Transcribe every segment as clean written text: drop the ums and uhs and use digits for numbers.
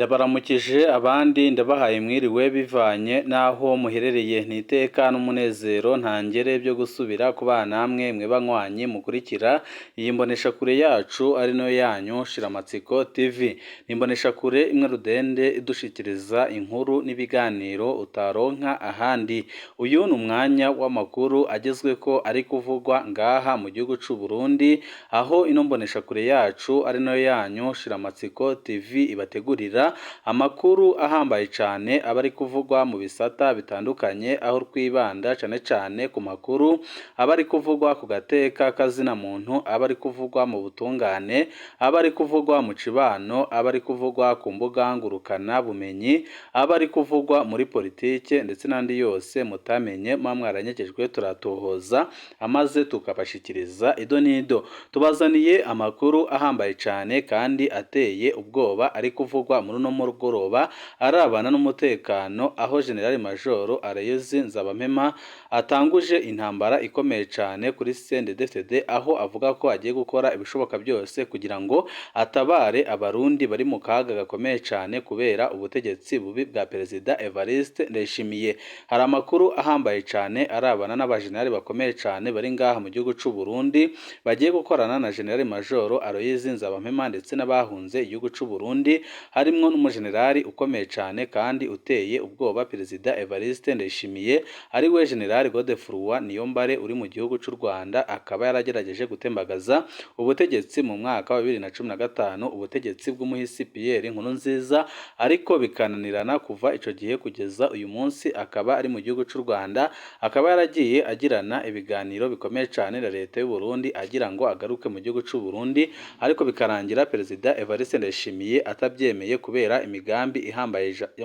Ndabaramukije abandi ndabahaye mwiriwe bivanye n'aho muherereye. Ni iteka n'umunezero ntangere byo gusubira kubana namwe mwe banywanyi mukurikira iyi mboneshakure yacu ari nayo yanyu Shiramatsiko TV. Ni imboneshakure imwe rudende idushikiriza inkuru n'ibiganiro utaronka ahandi. Uyu ni umwanya w'amakuru agezweko ari kuvugwa ngaha mu gihugu c'u Burundi, aho ino mboneshakure yacu ari nayo yanyu Shiramatsiko TV ibategurira amakuru ahambaye cane aba ari kuvugwa mu bisata bitandukanye, aho twibanda cane cane ku makuru aba ari kuvugwa ku gateka kazina muntu, aba ari kuvugwa mu butungane, aba ari kuvugwa mu cibano, aba ari kuvugwa ku mbuga ngurukana bumenyi, aba ari kuvugwa muri politike ndetse n'andi yose mutamenye muba mwaranyegejwe, turatohoza amaze tukabashikiriza ido n'ido. Tubazaniye amakuru ahambaye cane kandi ateye ubwoba ari kuvugwa muri uno mugoroba arabana n'umutekano, aho General Major Aloys Nzabampema atanguje intambara ikomeye cane kuri CNDD-FDD, aho avuga ko agiye gukora ibishoboka byose kugira ngo atabare abarundi bari mu kaga gakomeye cane kubera ubutegetsi bubi bwa Perezida Evariste Ndayishimiye. Hari amakuru ahambaye cane arabana n'abajenerali bakomeye cane bari ngaha mu gihugu c'u Burundi bagiye gukorana na General Major Aloys Nzabampema ndetse n'abahunze igihugu c'u Burundi, harimwo n'umujenerali ukomeye cane kandi uteye ubwoba Perezida Evariste Ndayishimiye, ari we General Godefroid Niyombare uri mu gihugu c'u Rwanda, akaba yaragerageje gutembagaza ubutegetsi mu mwaka wa 2015, ubutegetsi bw'umuhisi Pierre Nkurunziza, ariko bikananirana. Kuva ico gihe kugeza uyu munsi akaba ari mu gihugu c'u Rwanda, akaba yaragiye agirana ibiganiro bikomeye cane na leta y'u Burundi agira ngo agaruke mu gihugu c'u Burundi, ariko bikarangira Perezida Evariste Ndayishimiye atabyemeye kubera imigambi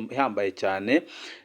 ihambaye cyane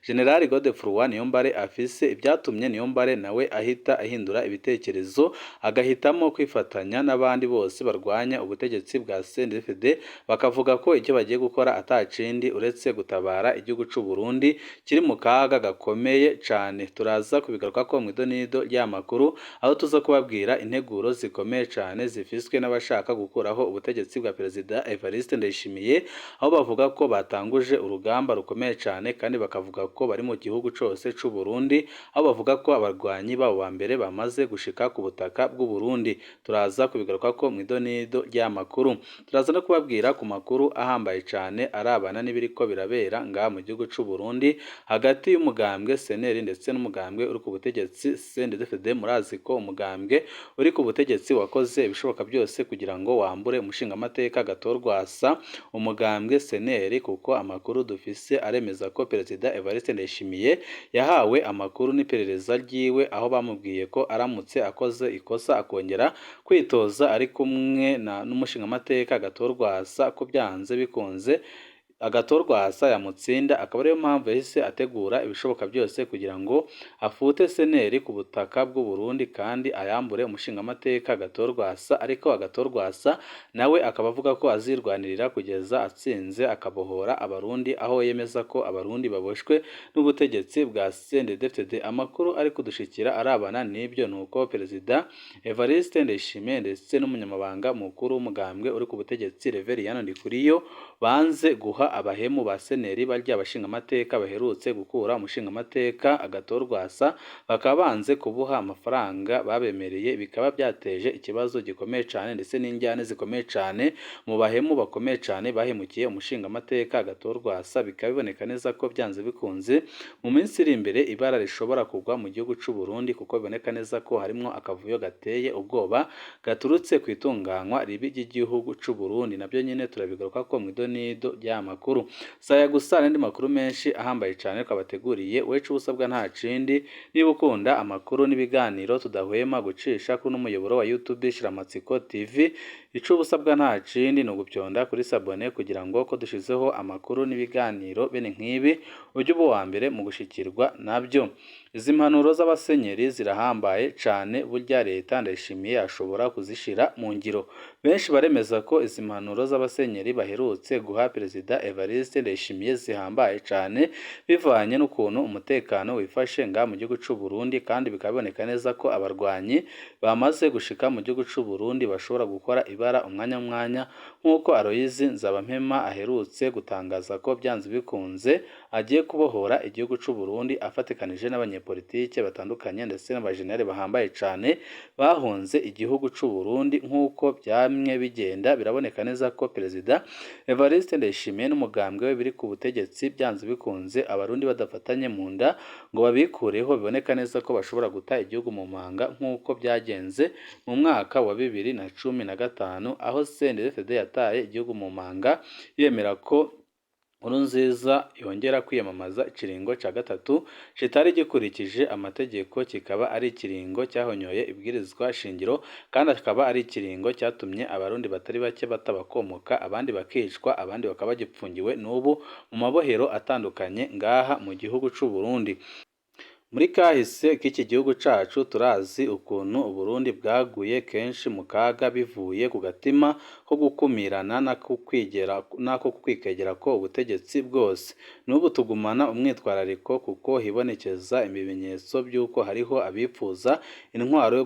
General Godefroid Niyombare afise. Ibyatumye Niyombare nawe ahita ahindura ibitekerezo, agahitamo kwifatanya n'abandi bose barwanya ubutegetsi bwa CNDD-FDD, bakavuga ko icyo bagiye gukora atakindi uretse gutabara igihugu c'u Burundi kiri mu kaga gakomeye cane. Turaza kubigaruka ko mu idonido ry'amakuru, aho tuza kubabwira integuro zikomeye cane zifiswe n'abashaka gukuraho ubutegetsi bwa Perezida Evariste Ndayishimiye, aho bavuga ko batanguje urugamba rukomeye cane kandi bakavuga ko bari mu gihugu cose c'u Burundi, aho bavuga ko abarwanyi babo ba mbere bamaze gushika ku butaka bw'u Burundi. Turaza kubigaruka ko mu idonido ry'amakuru. Turaza no kubabwira ku makuru ahambaye cane arabana n'ibiriko birabera ngaha mu gihugu c'u Burundi hagati y'umugambwe CNL ndetse n'umugambwe uri ku butegetsi CNDD-FDD. Murazi ko umugambwe uri ku butegetsi wakoze ibishoboka byose kugira ngo wambure umushingamateka Gatorwasa umugambwe CNL, kuko amakuru dufise aremeza ko Perezida Evariste Ndayishimiye yahawe amakuru n'iperereza ryiwe, aho bamubwiye ko aramutse akoze ikosa akongera kwitoza ari kumwe n'umushingamateka Gatorwasa, ko byanze bikunze Agatorwasa yamutsinda, akaba ariyo mpamvu yahise ategura ibishoboka byose kugira ngo afute CNL ku butaka bw'u Burundi kandi ayambure umushingamateka Agatorwasa. Ariko Agatorwasa nawe akaba avuga ko azirwanirira kugeza atsinze, akabohora abarundi, aho yemeza ko abarundi baboshwe n'ubutegetsi bwa CNDD-FDD. Amakuru ari kudushikira arabana n'ibyo nuko Perezida Evariste Ndayishimiye ndetse n'umunyamabanga mukuru w'umugambwe uri ku butegetsi Reverien Ndikuriyo banze guha abahemu ba CNL barya abashingamateka baherutse gukura umushingamateka Agatorwasa, bakaba banze kubuha amafaranga babemereye, bikaba byateje ikibazo gikomeye cane ndetse n'injyane zikomeye cane mu bahemu bakomeye cane bahemukiye umushingamateka Agatorwasa. Bikaba biboneka neza ko byanze bikunze mu minsi iri imbere ibara rishobora kugwa mu gihugu c'u Burundi, kuko biboneka neza ko harimwo akavuyo gateye ubwoba gaturutse ku itunganywa ribi ry'igihugu c'u Burundi. Nabyo nyine turabigaruka ko mu idonido ry'amakuru. Saya gusa n'andi makuru menshi ahambaye cane twabateguriye. Wecu ubusabwa nta kindi, niba ukunda amakuru n'ibiganiro tudahwema gucisha kuri n'umuyoboro wa YouTube Shiramatsiko TV, ico ubusabwa nta kindi ni ugupyonda kuri s'abonner kugira ngo ko dushizeho amakuru n'ibiganiro bene nk'ibi ujye uba uwa mbere mu gushikirwa nabyo. Izi mpanuro z'abasenyeri zirahambaye cane, burya leta Ndayishimiye ashobora kuzishira mu ngiro. Benshi baremeza ko izi mpanuro z'abasenyeri baherutse guha Perezida Evariste Ndayishimiye zihambaye cane, bivanye n'ukuntu umutekano wifashe nga mu gihugu c'u Burundi, kandi bikaba biboneka neza ko abarwanyi bamaze gushika mu gihugu c'u Burundi bashobora gukora ibara umwanya mwanya, nk'uko Aloys Nzabampema aherutse gutangaza ko byanze bikunze agiye kubohora igihugu c'u Burundi afatikanije n'abanyepolitike batandukanye ndetse n'abajenerali bahambaye cane bahunze igihugu c'u Burundi. Nk'uko byamye bigenda, biraboneka neza ko Perezida Evariste Ndayishimiye n'umugambwe we biri ku butegetsi byanze bikunze abarundi badafatanye mu nda ngo babikureho, biboneka neza ko bashobora guta igihugu mu manga nk'uko byagenze mu mwaka wa 2015, aho CNDD-FDD yataye igihugu mu manga yemera ko Nkurunziza yongera kwiyamamaza ikiringo ca gatatu kitari gikurikije amategeko, kikaba ari ikiringo cyahonyoye ibwirizwa shingiro, kandi akaba ari ikiringo cyatumye abarundi batari bake batabakomoka, abandi bakicwa, abandi bakaba bagipfungiwe n'ubu mu mabohero atandukanye ngaha mu gihugu c'u Burundi. Muri kahise k'iki gihugu cacu turazi ukuntu Uburundi bwaguye kenshi mu kaga bivuye ku gatima ko gukumirana n'ako kwikegera ko ubutegetsi bwose. N'ubu tugumana umwitwarariko kuko hibonekeza ibimenyetso by'uko hariho abipfuza intwaro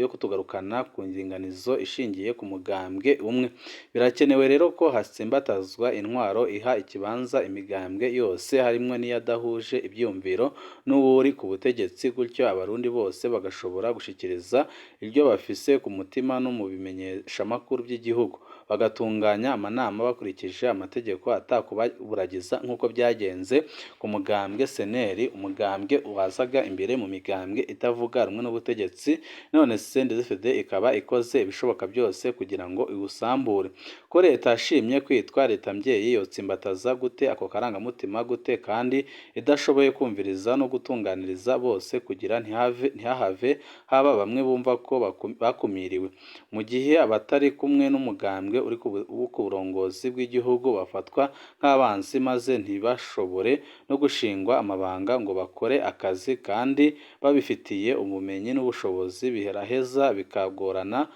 yo kutugarukana ku ndinganizo ishingiye ku mugambwe umwe. Birakenewe rero ko hatsimbatazwa intwaro iha ikibanza imigambwe yose, harimwo n'iyadahuje ivyiyumviro n'uwuri ku butegetsi, gutyo abarundi bose bagashobora gushikiriza iryo bafise ku mutima no mu bimenyeshamakuru by'igihugu, bagatunganya amanama bakurikije amategeko atakuburagiza, nk'uko byagenze ku mugambwe CNL, umugambwe wazaga imbere mu migambwe itavuga rumwe n'ubutegetsi, none CNDD-FDD ikaba ikoze ibishoboka byose kugira ngo iwusambure. Ko leta yashimye kwitwa leta mvyeyi, yotsimbataza gute ako karangamutima gute kandi idashoboye kumviriza no gutunganiriza bose kugira ntihahave haba bamwe bumva ko bakumiriwe, mu gihe abatari kumwe n'umugambwe uri ku burongozi bw'igihugu bafatwa nk'abansi, maze ntibashobore no gushingwa amabanga ngo bakore akazi kandi babifitiye ubumenyi n'ubushobozi, biraheza bikagorana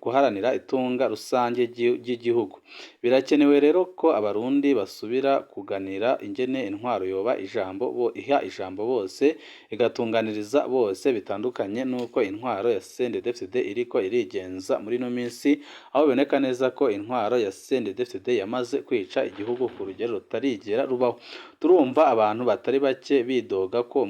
guharanira itunga rusange ry'igihugu. Birakenewe rero ko abarundi basubira kuganira ingene intwaro yoba ijambo iha ijambo bose, igatunganiriza bose, bitandukanye n'uko intwaro ya CNDD-FDD iriko irigenza muri ino minsi, aho biboneka neza ko intwaro ya CNDD-FDD yamaze kwica igihugu ku rugero rutarigera rubaho. Turumva abantu batari bake bidoga ko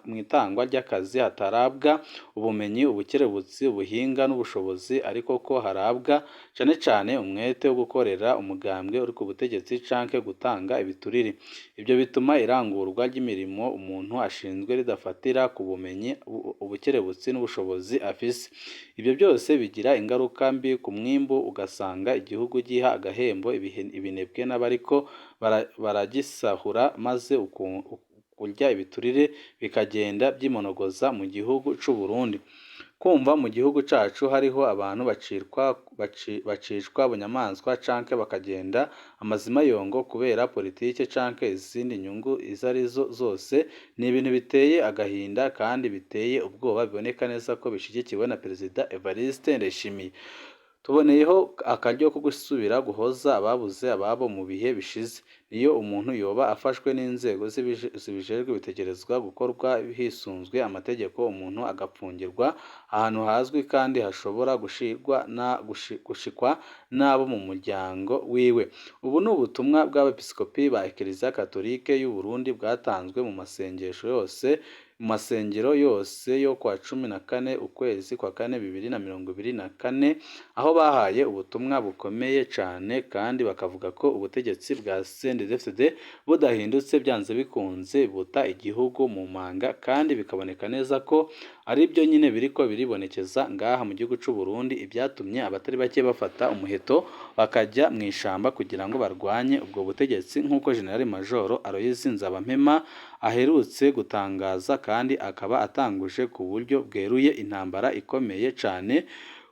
mu itangwa ry'akazi hatarabwa ubumenyi, ubukerebutsi, ubuhinga n'ubushobozi, ariko ko harabwa cane cane umwete wo gukorera umugambwe uri ku butegetsi canke gutanga ibiturire. Ibyo bituma irangurwa ry'imirimo umuntu ashinzwe ridafatira ku bumenyi, ubukerebutsi n'ubushobozi afise. Ibyo byose bigira ingaruka mbi ku mwimbu, ugasanga igihugu giha agahembo ibinebwe n'abariko baragisahura, maze kurya ibiturire bikagenda byimonogoza mu gihugu c'u Burundi. Kumva mu gihugu cacu hariho abantu bacishwa bunyamaswa canke bakagenda amazima yongo kubera politike canke izindi nyungu izo arizo zose, ni ibintu biteye agahinda kandi biteye ubwoba, biboneka neza ko bishigikiwe na Perezida Evariste Ndayishimiye. Tuboneyeho akaryo ko gusubira guhoza ababuze ababo mu bihe bishize. Iyo umuntu yoba afashwe n'inzego zibijejwe, bitegerezwa gukorwa hisunzwe amategeko, umuntu agapfungirwa ahantu hazwi kandi hashobora gushikwa n'abo mu muryango wiwe. Ubu ni ubutumwa bw'abepiskopi ba Eklezia Katolike y'u Burundi bwatanzwe mu masengesho yose mu masengero yose yo kwa 14 ukwezi kwa kane 2024, aho bahaye ubutumwa bukomeye cane kandi bakavuga ko ubutegetsi bwa CNDD-FDD budahindutse byanze bikunze buta igihugu mu manga, kandi bikaboneka neza ko ari byo nyine biriko biribonekeza ngaha mu gihugu c'u Burundi, ibyatumye abatari bake bafata umuheto bakajya mu ishamba kugira ngo barwanye ubwo butegetsi, nk'uko General Major Aloys Nzabampema aherutse gutangaza, kandi akaba atanguje ku buryo bweruye intambara ikomeye cane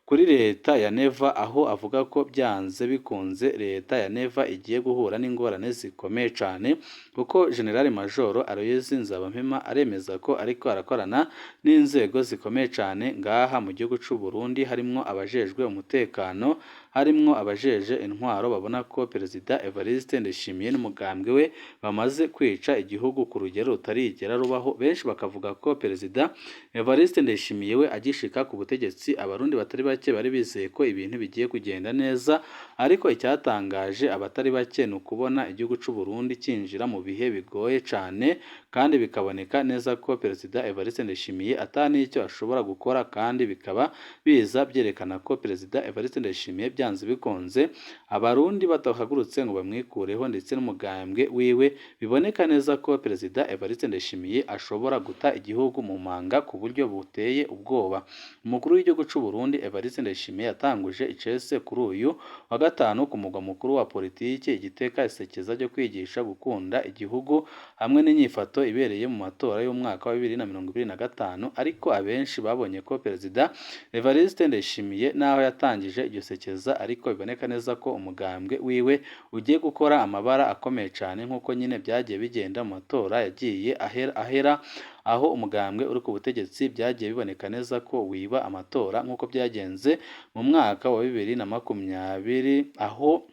kuri leta ya Neva, aho avuga ko byanze bikunze leta ya Neva igiye guhura n'ingorane zikomeye cane, kuko General Major Aloys Nzabampema aremeza ko ariko arakorana n'inzego zikomeye cane ngaha mu gihugu c'u Burundi, harimwo abajejwe umutekano, harimwo abajeje intwaro, babona ko Perezida Evariste Ndayishimiye n'umugambwe we bamaze kwica igihugu ku rugero rutarigera rubaho. Benshi bakavuga ko Perezida Evariste Ndayishimiye we agishika ku butegetsi, abarundi batari bake bari bizeye ko ibintu bigiye kugenda neza, ariko icyatangaje abatari bake ni ukubona igihugu c'u Burundi cyinjira mu bihe bigoye cane, kandi bikaboneka neza ko Perezida Evariste Ndayishimiye ata n'icyo ashobora gukora, kandi bikaba biza byerekana ko Perezida Evariste Ndayishimiye byanze bikunze abarundi badahagurutse ngo bamwikureho ndetse n'umugambwe wiwe, biboneka neza ko Perezida Evariste Ndayishimiye ashobora guta igihugu mu manga ku buryo buteye ubwoba. Umukuru w'igihugu c'u Burundi Evariste Ndayishimiye yatanguje icese kuri uyu wa gatanu ku mugwa mukuru wa politiki Igitega isekeza ryo kwigisha gukunda igihugu hamwe n'inyifato ibereye mu matora y'umwaka wa 2025, ariko abenshi babonye ko Perezida Evariste Ndayishimiye naho yatangije iryo sekeza, ariko biboneka neza ko umugambwe wiwe ugiye gukora amabara akomeye cane, nk'uko nyine byagiye bigenda mu matora yagiye ahera, aho umugambwe uri ku butegetsi byagiye biboneka neza ko wiba amatora, nk'uko byagenze mu mwaka wa 2020, aho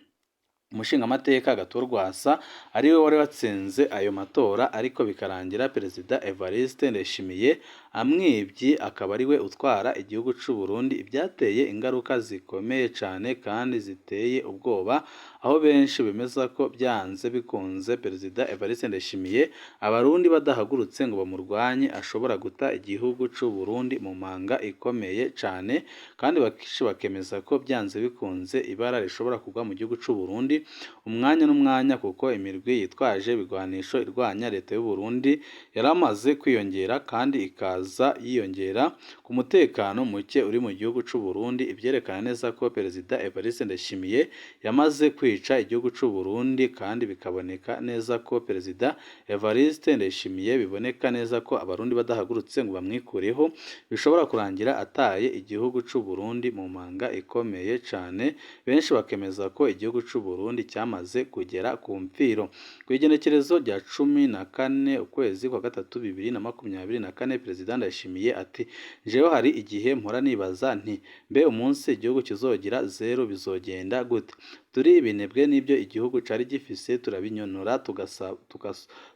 umushingamateka Agathon Rwasa ariwe wari watsinze ayo matora, ariko bikarangira Perezida Evariste Ndayishimiye amwibye, akaba ariwe utwara igihugu c'u Burundi. Ibyateye ingaruka zikomeye cane kandi ziteye ubwoba, aho benshi bemeza ko byanze bikunze Perezida Evariste Ndayishimiye abarundi badahagurutse ngo bamurwanye ashobora guta igihugu c'u Burundi mu manga ikomeye cane, kandi bakemeza ko byanze bikunze ibara rishobora kugwa mu gihugu c'u Burundi umwanya n'umwanya, kuko imirwi yitwaje ibigwanisho irwanya leta y'u Burundi yaramaze kwiyongera kandi ikaza yiyongera ku mutekano muke uri mu gihugu c'u Burundi, ibyerekana neza ko Perezida Evariste Ndayishimiye yamaze kwica igihugu c'u Burundi, kandi bikaboneka neza ko Perezida Evariste Ndayishimiye biboneka neza ko abarundi badahagurutse ngo bamwikureho bishobora kurangira ataye igihugu c'u Burundi mu manga ikomeye cane. Benshi bakemeza ko igihugu c'u Burundi cyamaze kugera ku mfiro. Ku igenekerezo rya 14 ukwezi kwa gatatu 2024, Perezida Ndayishimiye ati: "Jewe hari igihe mpora nibaza nti mbe umunsi igihugu kizogira zero bizogenda gute? Turi ibinebwe n'ibyo igihugu cari gifise turabinyonora,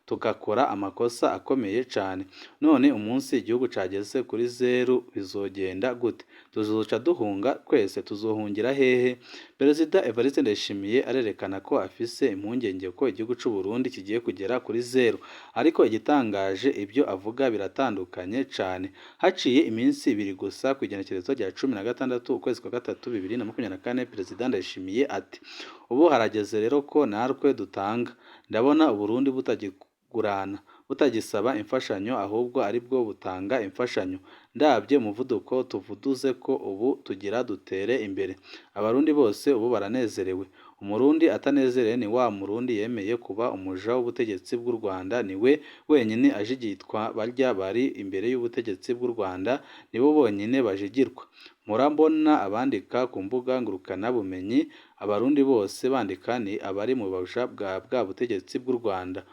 tugakora amakosa akomeye cane. None umunsi igihugu cageze kuri zeru bizogenda gute? Tuzoca duhunga twese, tuzohungira hehe?" Perezida Evariste Ndayishimiye arerekana ko afise impungenge ko igihugu c'u Burundi kigiye kugera kuri zeru, ariko igitangaje ibyo avuga biratandukanye cane. Haciye iminsi ibiri gusa, ku igenekerezo rya 16 ukwezi kwa gatatu 2024, Perezida Ndayishimiye ati: "Ubu harageze rero ko natwe dutanga. Ndabona Uburundi butagigurana, butagisaba imfashanyo, ahubwo aribwo butanga imfashanyo. Ndabye umuvuduko tuvuduze ko ubu tugira dutere imbere. Abarundi bose ubu baranezerewe. Umurundi atanezerewe ni wa murundi yemeye kuba umuja w'ubutegetsi bw'u Rwanda, niwe wenyine ajigitwa. Barya bari imbere y'ubutegetsi bw'u Rwanda nibo bonyine bajigirwa. Mpora mbona abandika ku mbuga ngurukanabumenyi, abarundi bose bandika ni abari mu buja bwa butegetsi bw'u Rwanda.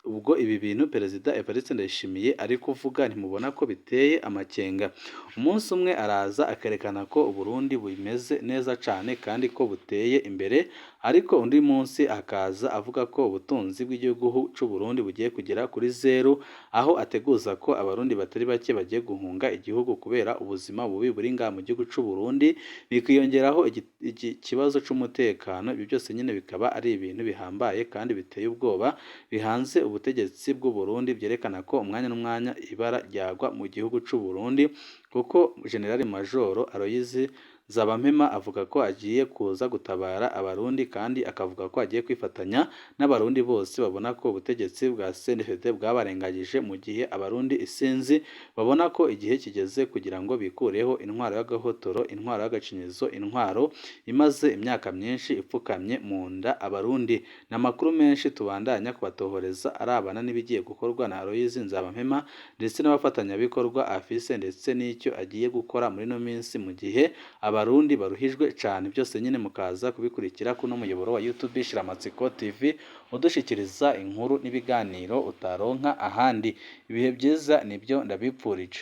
Ubwo ibi bintu Perezida Evariste Ndayishimiye ari kuvuga ntimubona ko biteye amakenga? Umunsi umwe araza akerekana ko Uburundi bumeze neza cane kandi ko buteye imbere, ariko undi munsi akaza avuga ko ubutunzi bw'igihugu c'u Burundi bugiye kugera kuri zeru, aho ateguza ko abarundi batari bake bagiye guhunga igihugu kubera ubuzima bubi buri ngaha mu gihugu c'u Burundi, bikiyongeraho ikibazo c'umutekano. Ibi byose nyine bikaba ari ibintu bihambaye kandi biteye ubwoba bihanze ubutegetsi bw'u Burundi, byerekana ko umwanya n'umwanya ibara ryagwa mu gihugu c'u Burundi, kuko General Major Aloys Nzabampema avuga ko agiye kuza gutabara Abarundi, kandi akavuga ko agiye kwifatanya n'Abarundi bose babona ko ubutegetsi bwa CNDD bwabarengagije, mu gihe Abarundi isinzi babona ko igihe kigeze kugira ngo bikureho intwaro y'agahotoro, intwaro y'agacinyizo, intwaro imaze imyaka myinshi ipfukamye mu nda Abarundi. Ni amakuru menshi tubandanya kubatohoreza arabana n'ibigiye gukorwa na Aloys Nzabampema ndetse n'abafatanyabikorwa afise, ndetse n'icyo agiye gukora muri ino minsi mu gihe Abarundi baruhijwe cane. Byose nyine mukaza kubikurikira kuno muyoboro wa YouTube Shiramatsiko TV, udushikiriza inkuru n'ibiganiro utaronka ahandi. Ibihe byiza nibyo ndabipfurije.